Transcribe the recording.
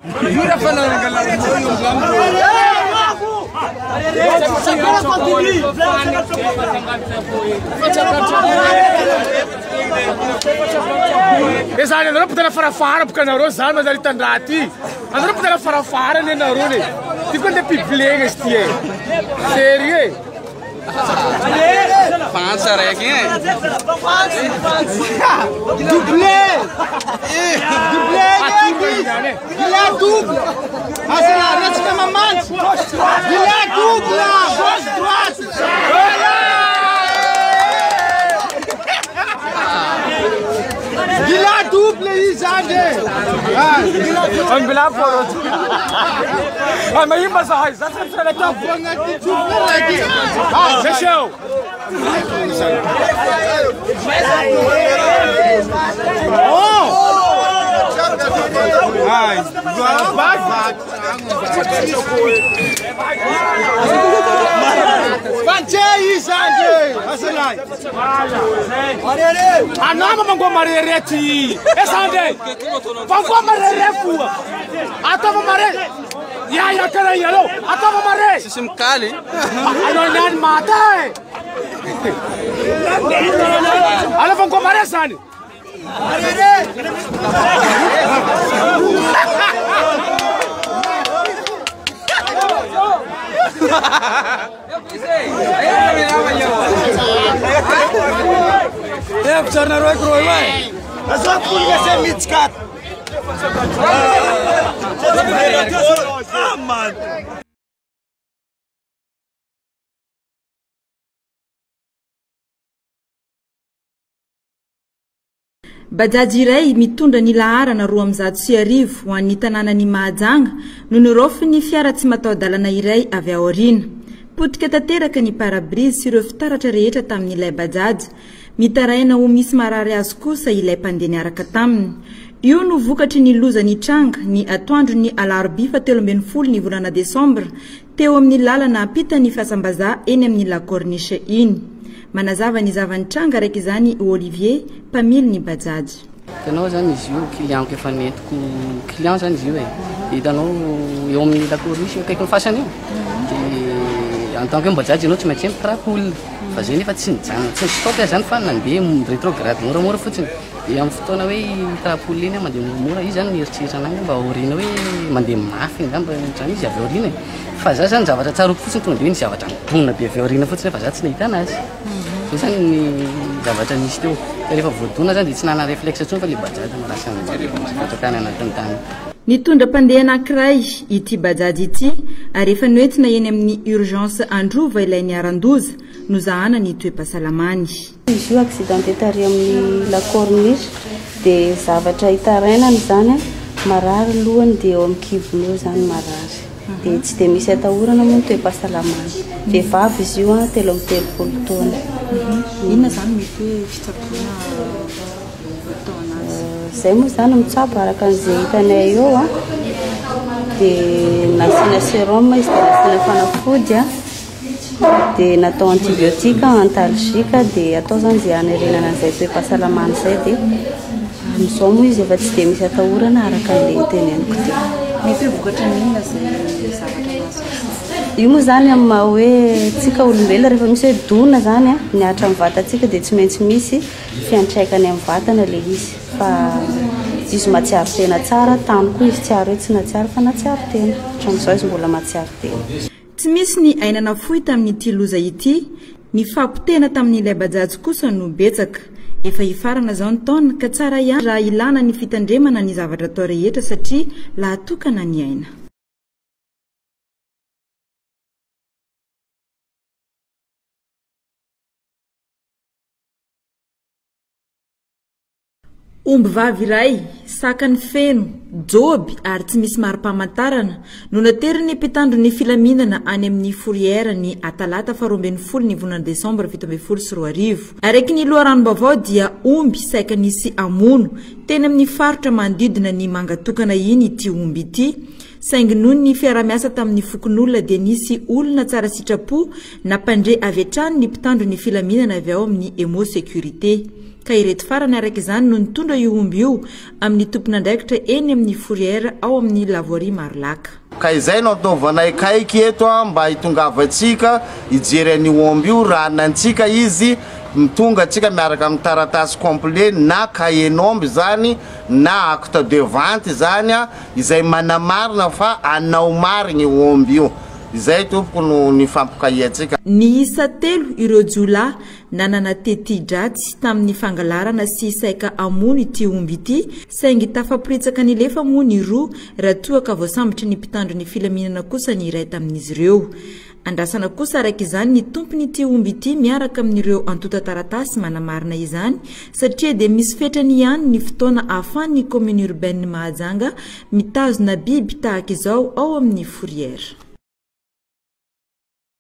E zany anareo mpitana farafara boka anareo zany manjary hitandraha ty. Anareo mpitana farafara anie anareo ne. Ty koa ndeha piblena izy ty e. Sérieux. Fantsa raiky igny e. Doublé! Doublé ndraiky! Il a double! Azala, resaka mamantsy! Il a double! Gauche droite! Il a double izy zany e! Ambila foro. Ah, mahimba zahay, za tsy tsara tapo. Fechou. Fantse izy zany e! Azalahy! Anao mangoa marere ty. E sandre. Mangoa marere foa. Ataova mare. Ya ya kara ya lo. Ataova mare. Tsisy mikaly. Anao niany mata e. Aleo mangoa mare zany. Bajaj iray mitondra ny laharana 1202 ho an'ny tanànan'i Mahajanga no noraofin'ny fiara tsy mataho-dalana iray avy ao aoriana. Potika tanteraka ny pare-brise sy ireo fitaratra rehetra tamin'ilay bajaj. Mitaraina ho misy marary azy kosa ilay mpandeha niaraka taminy. Io no vokatry ny loza nitranga ny atoandron'ny alarobia faha 13 ny volana desambra teo amin'ny lalana ampitan'ny fasam-bazaha eny amin'ny La Corniche iny. Manazava ny zava-nitranga araka izany i Olivier, mpamily ny Bajaj. Hitanao zany izy io client-ko efa nentiko client zany izy io e. Dia hitanao eo amin'ny La Corniche eo akaikin'ny fasana io. Dia en tant que Bajaj ianao tsy maintsy hoe mi-trappe olona. Fa zay nefa tsy nijanona, tsy ni-stop aho zany fa nandeha mi-rétrograde moramora fotsiny. Dia amin'ny fotoana hoe hi-trappe olona iny aho mandeha moramora, izy zany nieritreritra an'ahy angamba aoriana hoe mandeha mafy angamba ohatr'izany izy avy aoriana e. Fa za zany zavatra tsaroako fotsiny tonga dia hoe nisy zavatra nidona be avy aoriana fotsiny fa za tsy nahita anazy. Zay zany ny zavatra nisy teo. Fa rehefa voadona zany dia tsy nanana réflexe intsony fa le bajaj no lasa nipetraka tany anatiny tany. Nitondra mpandeha anankiray ity bajaj ity ary efa noentina eny amin'ny urgence Androva ilay niharan-doza, nozahana ny toe-pahasalamany. Izy io accidenté tary amin'ny la corniche dia zavatra itarainana izany an, marary lohany dia eo amin'ny kibony eo izany marary. Dia tsy dia misy atahorana moa ny toe-pahasalamany. Vehivavy izy io an, 33 taona. Inona izany mety hoe fitsaboana atao anazy? Izay moa izany mitsabo araka an'izay hitanay eo an, dia nasiana sérum izy dia nasiana fanafody an. Dia natao antibiotique, antalgique, dia atao izany izay hanerenana an'izay toe-pahasalamana izay dia amin'izao moa izy efa tsy dia misy atahorana araka an'ilay teneniko teo. Mety hoe vokatry ny inona izay zavatra nahazo azy? Io moa izany amin'ny maha hoe tsika olombelona rehefa misy hoe dona izany an, mihatra amin'ny vatantsika dia tsy maintsy misy fiantraikany amin'ny vatana ilay izy fa izy mahatsiaro tena tsara, tany koa izy tsy ary hoe tsy nahatsiaro fa nahatsiaro tena, hatramin'izao izy mbola mahatsiaro tena. Tsy misy ny aina nafoy tamin'ity loza ity, ny fahapotehana tamin'ilay bajaj kosa no betsaka. Efa hifarana izao ny taona ka tsara ihany raha ilana ny fitandremana ny zavatra atao rehetra satria lahatokana ny aina. Ombivavy iray, sakany feno, joby ary tsy misy mari-pamantarana no naterin'ny mpitandro ny filaminana any amin'ny fourrière ny atalata faha 12 ny volana desambra 2017. Araka ny loharanom-baovao dia omby saika nisy hamono teny amin'ny faritra manodidina ny Mangatokana iny ity omby ity. Saingy noho ny fiaraha-miasa tamin'ny fokonolona dia nisy olona tsara sitrapo nampandre avy hatrany ny mpitandro ny filaminana avy ao amin'ny Emmo Sécurité. Ka ireto farany araka izany no nitondra io omby io amin'ny tompon'andraikitra eny amin'ny fourrière ao amin'ny La Voirie Marolaka. Ka izay no ataovanay kaiky eto mba hitongavantsika hijery an'io omby io raha anantsika izy, tonga antsika miaraka amin'ny taratasy complet na cahier-n'omby izany na acte de vente izany izay manamarina fa anao marigny io omby io. Izay tompoko no nifampikahiantsika. Niisa telo ireo jiolahy nanana teti-dratsy tamin'ny fangalarana sy saika hamono ity omby ity, saingy tafaporitsaka nilefa moa ny roa raha toa ka voasambotry ny mpitandro ny filaminana kosa ny iray tamin'izy ireo. Andrasana kosa araka izany ny tompon'ity omby ity miaraka amin'ireo antontan-taratasy manamarina izany satria dia misy fetrany ihany ny fotoana ahafahan'ny commune urbaine Mahajanga mitazona biby tahaka izao ao amin'ny fourrière.